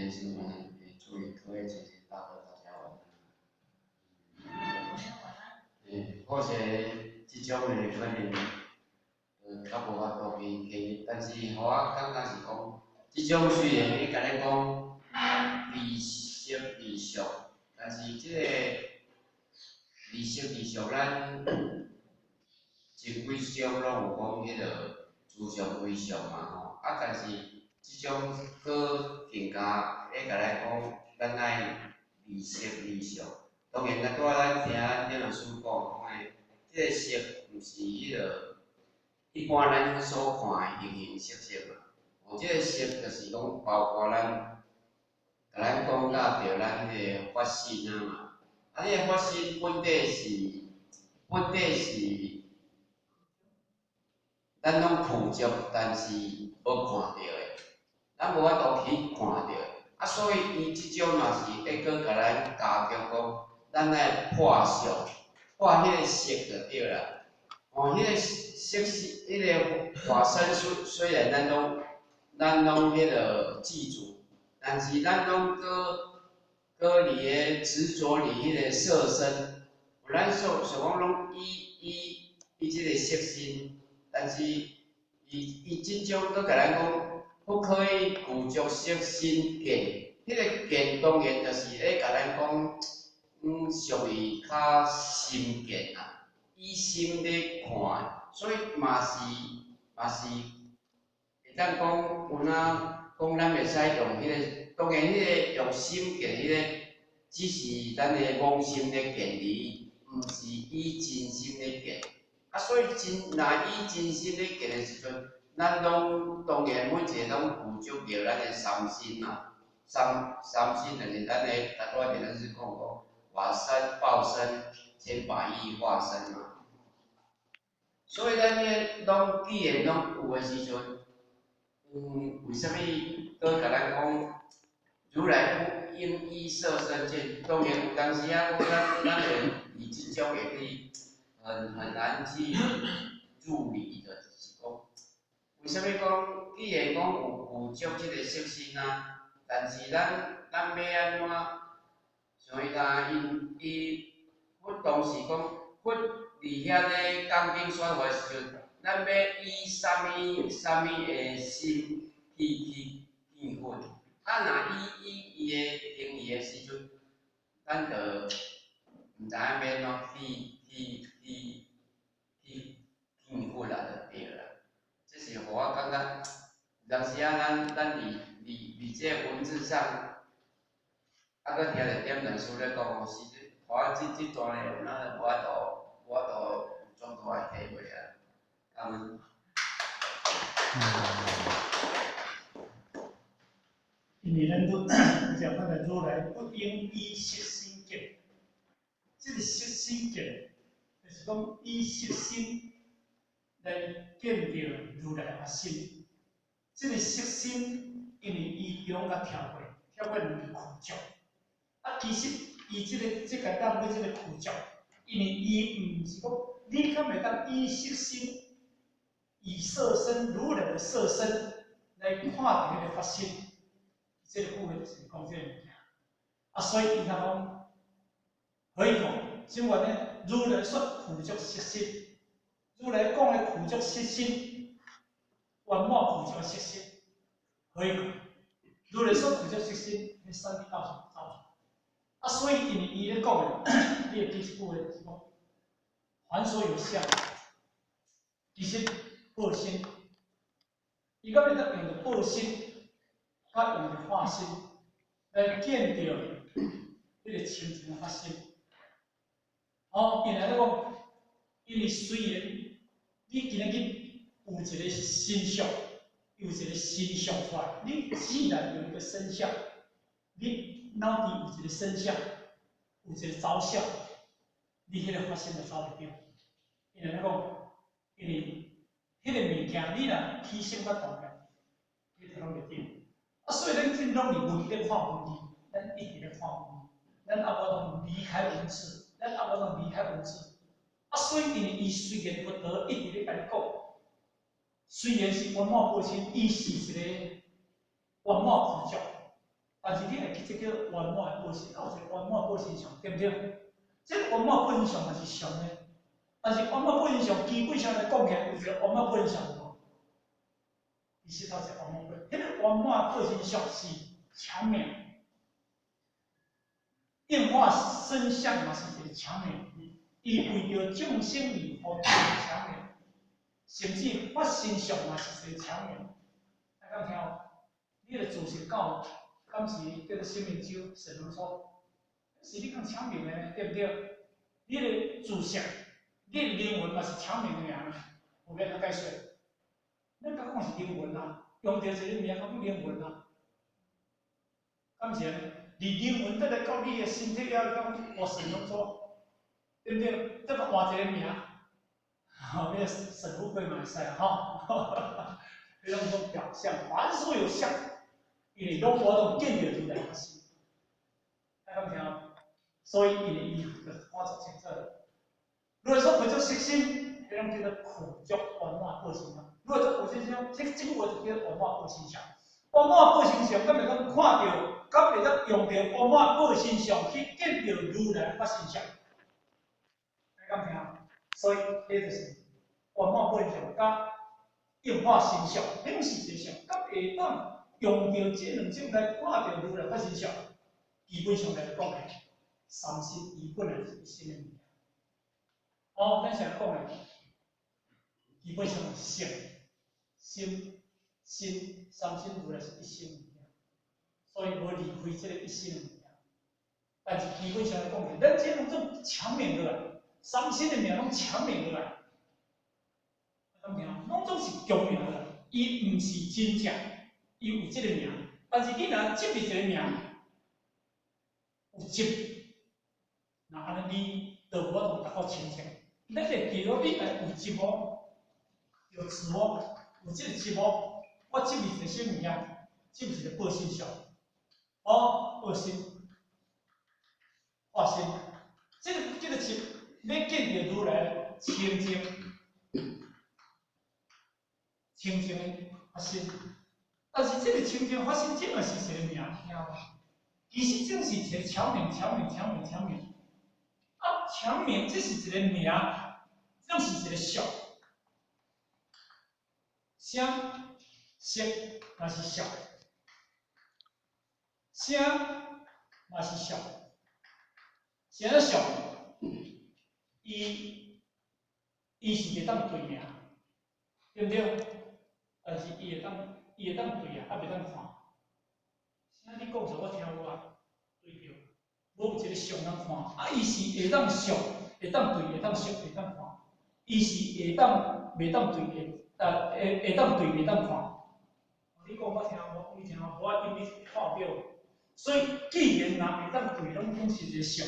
天师晚安，祝各位姐姐大哥大家晚安。好势這種的可能較無法度去去，但是予我感覺是講，這種雖然伊共咱講離色離相，但是這個離色離相，咱前幾章攏有講彼個諸相非相嘛吼，啊，但是這種閣更加咧共咱講，咱愛離色離相。當然，咱拄仔咱聽咱頂老師講，講的這個色毋是彼個一般咱所看的形形色色嘛。哦，這個色就是講包括咱，共咱講到著咱彼個法身啊嘛。啊，彼個法身本底是，咱攏具足，但是無看著的，咱無法度去看著。啊，所以伊這種嘛是會閣共咱加強講，咱愛破相，破彼個色就對啦。哦，彼個色是彼個法身雖然咱攏彼個具足，但是咱攏閣佇咧執著佇彼個色身，咱所想講攏依這個色身，但是伊這種閣共咱講，不可以具足色身見，彼個見當然就是咧共咱講，屬於較深見啦，以心咧看，所以嘛是會當講有影講咱會使用彼個，當然彼個用心見彼個，只是咱的妄心咧見而已，毋是以真心咧見。啊，所以真若以真心咧見的時陣，咱攏當然每一个攏具足著咱的三身嘛，三身就是咱的，頭拄仔咱是講講法身、報身、千百億化身嘛。所以咱彼個攏既然攏有的時陣，為啥物閣共咱講如來不應依色身見？當然有當時啊，講咱會以這種會去很難去入理的，就是講，為啥物講既然講有具足這個色身啊，但是咱欲按怎？像伊若因伊佛當時講佛佇遐咧講經說法時陣，咱欲以啥物的心去見佛？啊，若以伊的定義的時陣，咱就毋知影欲按怎去見佛啊，就對啦。這是予我感覺，有當時啊，咱佇這個文字上，啊，閣聽著點老師咧講吼，實際，予我這段咧，有哪無法度有足大的體會啊。感恩。因為咱都講那個如來不應依色身見，這個色身見，就是講以色身來見著如來法身。這個色身，因為伊中共跳過，跳過兩個具足。啊，其實伊這個這個當尾這個具足，因為伊毋是講你敢會當以色身，以色身如來的色身來看著彼個法身。這個句話就是講這個物件。啊，所以伊才講，何以講？是因為呢，如來說具足色身，如來講的具足色身，圓滿具足色身，何以講？如來說具足色身，彼啥物到處走出來？啊，所以因為伊咧講的，你會記這句話就是講，凡所有相，其實報身，伊敢會當用著報身，佮用著化身來見著彼個清淨的法身。哦，因來咧講，因為雖然你今仔日有一個身相，有一個身相出來，你既然有一個身相，你腦底有一個身相，有一個著相，你彼個法身就走袂著。因為咧講，因為彼個物件你若起心佮動念，你就攏袂對。啊，所以咱這攏佇文字咧看文字，咱一直咧看文字，咱猶無通離開文字，咱猶無通離開文字。啊，所以因為伊雖然佛陀一直咧共你講，雖然是圓滿報身，伊是一個圓滿具足，但是你會記這叫圓滿的報身，有一個圓滿報身相，對毋對？這個圓滿報身相嘛是相的，但是圓滿報身相基本上來講起來，有一個圓滿報身相無？其實頭一個圓滿報，彼個圓滿報身相是強名，應化身相嘛是一個強名，伊為著眾生而發強名，甚至發身相嘛是一個強名。大家聽哦，你的祖先到敢是叫做生命周神龍說，是你講搶名的，對毋對？你的祖先，你的靈魂嘛是搶名的名，有免較解說。咱講講是靈魂啊，用著一个名講靈魂啊，敢是按呢？你靈魂得來到你的身體了，講我神龍說，對毋對？再閣換一个名，吼，你神富貴嘛會使吼。彼攏總表象，凡所有相，因為攏無法度見著如來法身，大家聽？所以伊的衣服就看足清楚。如果說彼種色身，彼種叫做苦足圓滿報身啊。如果做有這種，這句話就叫圓滿報身相。圓滿報身相，敢會當看著，敢會當用著圓滿報身相去見著如來法身相？大家聽？所以，彼就是圓滿報身相佮應化身相，彼攏是一個相，敢會當用著這兩種來看著如來法身相，基本上來講，三身伊本來是一身的物件。哦，咱成日講的，基本上是色、心、身，三身如來是一身物件，所以無離開這个一身的物件。但是基本上來講，咱這攏總強名落來，三身的名攏強名落來，敢聽？攏總是強名落來，伊毋是真正，伊有這个名，但是你若執著一个名，有執，那按呢你就無法度達到清淨。咱會記錄你若有執哦，有執哦，有這个執哦，我執著一個啥物件？執著一個報身相，哦，報身，化身，這個執欲見著如來清淨，清淨的法身，但是這个清淨法身，這嘛是一个名聽無？其實正是一個巧名、巧名、巧名、巧名。啊，巧名這是一个名，這是一个相。聲、色嘛是相，聲嘛是相，啥相？伊是會當對名，對毋對？但是伊會當對啊，啊袂當看。聲你講出我聽無啊？對著，無有一个相通看，啊，伊是會當相，會當對，會當相，會當看。伊是會當袂當對的，啊，會當對，袂當看。你講我聽無，你聽無，我因為看著。所以既然若會當對，攏總是一个相，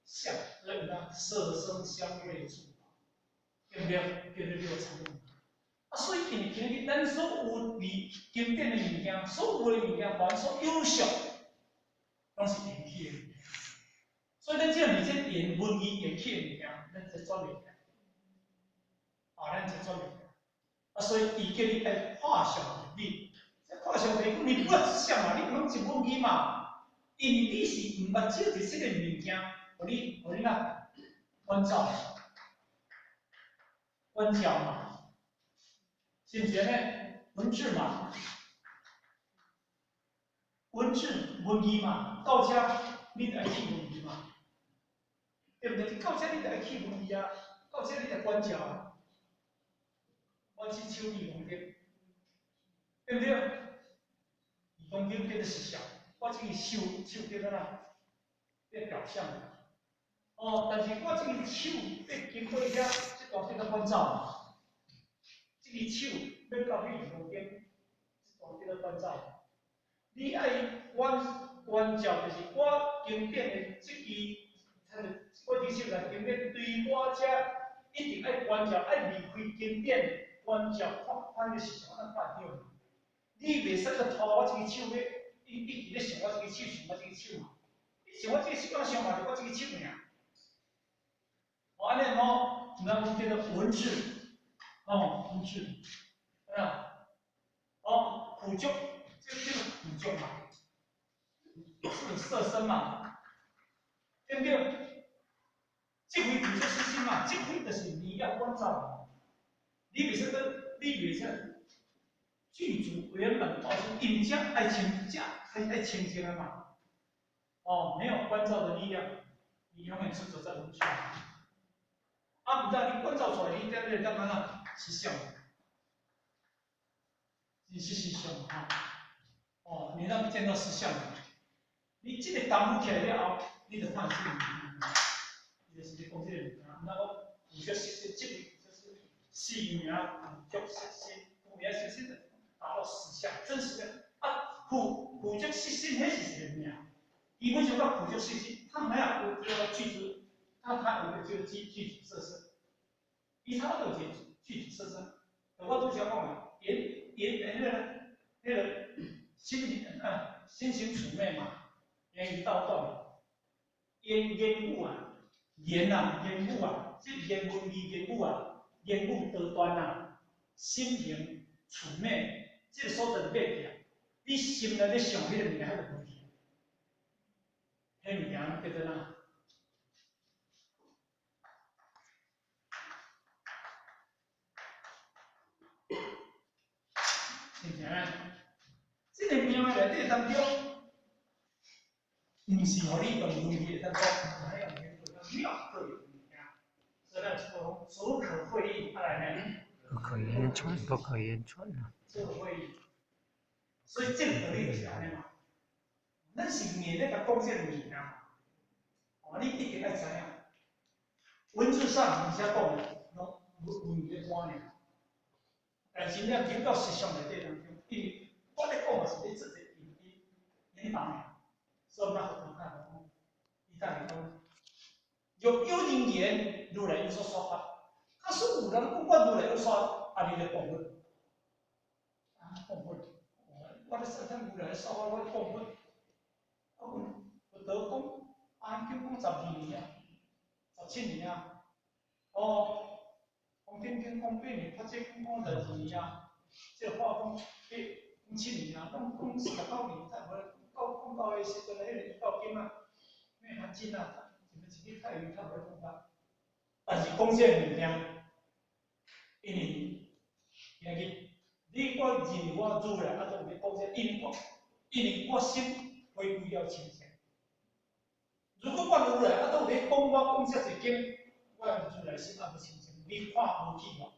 相，所以講色聲香味觸法，對毋對？叫做六塵。啊，所以因為今日咱所有佇經典的物件，所有的物件，凡所有相，攏是緣起的物件。所以咱只要佇這緣文字緣起的物件，咱才轉袂起來。啊，咱才轉袂起來。啊，所以伊叫你愛破相立理，這破相立理，你不愛執相嘛，你毋通執文字嘛。因為你是毋捌借著這个物件，予你哪觀照，觀照嘛。是毋是按呢？文字嘛，文字文字嘛，到遮你就愛去文字嘛，對毋對？你到遮你就愛去文字啊，到遮你就觀照啊。我這手2公斤，對毋對？2公斤叫做實相，我這个手叫做哪？變表象。哦，但是我這个手欲經過遐，這段叫做觀照嘛。這个手欲到彼2公斤，這段叫做觀照。你愛觀照，就是我經典的這支，我這手來經典對我遮一定愛觀照，愛離開經典觀照，看看個實相，咱看會著。你袂使閣拖我這个手欲，一直咧想我這个手，想我這个手嘛。你想我這个手，敢想嘛，就我這个手爾。哦，按呢吼，咱講叫做文字，哦，文字，啊，哦，苦足，這個叫做苦足嘛。是色身嘛，对不对？这回具足色身嘛，这回就是你要观照，你袂使阁，你袂使具足圆满报身，因遮爱清，遮爱清净的嘛。哦，没有观照的力量，你永远执着在五蕴。啊，毋但你观照出来，你在那干嘛呢？实相，你是实相哈。哦，你若见到实相，你这个功夫起来了后，你就放心。伊就是咧讲这个物件，毋但讲具足色身，这个就是四名具足色身，有名色身达到实相，真实的。啊，具足色身，彼是一个名。伊本身讲具足色身，他没有这个具足，他有个这个具足色身，伊他都有一个具足色身。我拄才讲啊，言言那个心行啊，心行处灭嘛，言语道断，言言语啊，言啊，言语啊，这言文字言语啊，言语道断啊，心行处灭，这个所在就灭去啊。你心内咧想彼个物件，彼就无去。彼物件叫做哪？是毋是安呢？这个命内底当中，毋是予你用文字会当讲，爱用言语妙可物件。所以咱讲足可会意，啊来呢？不可言传，不可言传啊！足可会意，所以这个道理就是按呢嘛。咱是硬咧共讲这个物件嘛，哦，你一定爱知影。文字上而且讲的，拢文文字咧讲尔。但是你入到实相内底当中，因为我咧讲嘛是咧做一个引引导尔，所以咱佛陀教讲，伊教你讲，若有人言如来有所说法，假使有人讲我如来有说，啊，你咧讲佛，啊，讲佛，我咧说听如来说法，我咧讲佛，啊，佛陀讲，阿含经讲12年啊，17年啊，哦。讲天经讲8年，法界经讲12年啊，这个化讲8讲7年啊，拢讲49年，才无到讲到彼时阵，彼个遗教经啊，咩含经啊，什么一个太阳较无咧讲法，但是讲这个物件，因为今日你我认为我如来啊，都有咧讲这个，因为我心回归了清净。如果我如来啊，都有咧讲我讲这济经，我如来心也无清净。你看无起我，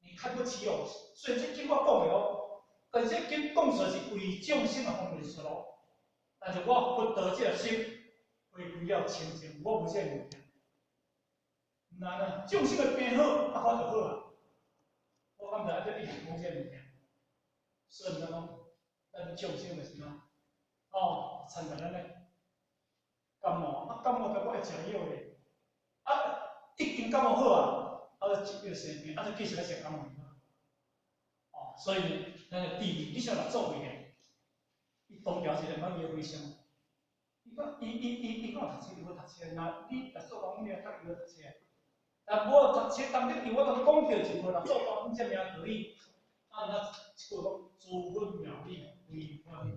你看不起我，所以这经我讲的哦，但这经讲出来是为众生的方便出路，但是我佛陀这个心回归了清净，我无这个物件。那呢，众生的病好，啊，我就好啊。我感觉这一直讲这个物件，所以毋知讲，咱众生就是怎，哦，参像咱咧感冒，啊感冒甲我爱食药咧，啊。已经感冒好啊，啊，就又生病，啊，就继续来食感冒药。哦，所以呢，咱的地位，你想六祖位咧，伊当朝是两摆伊的回想，伊讲，伊伊伊伊讲读册，伊无读册，若你六祖讲你读，伊无读册，但无读册当中，伊我都讲著一句，六祖讲这尔道理，啊，那一句讲诸佛妙理非凡。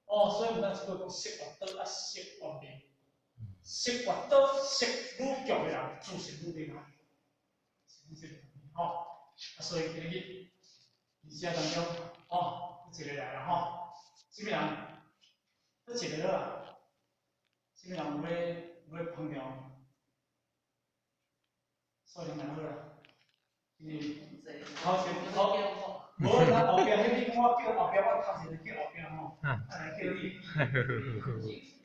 哦，所以咱一句讲色越多啊，色越明。色越多，色愈强的人，自信愈厉害，是这个道理吼。啊，所以今日而且当中，吼，有一个来啦吼，啥物人？佫一个啦，啥物人有要捧场？所以蛮好啦，因为头前头，无咱后壁彼你讲我叫后壁，我头前就叫后壁吼，啊来叫你。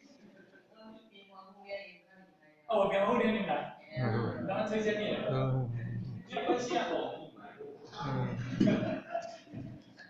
哦，平好年龄来，人推荐你来，没关系啊。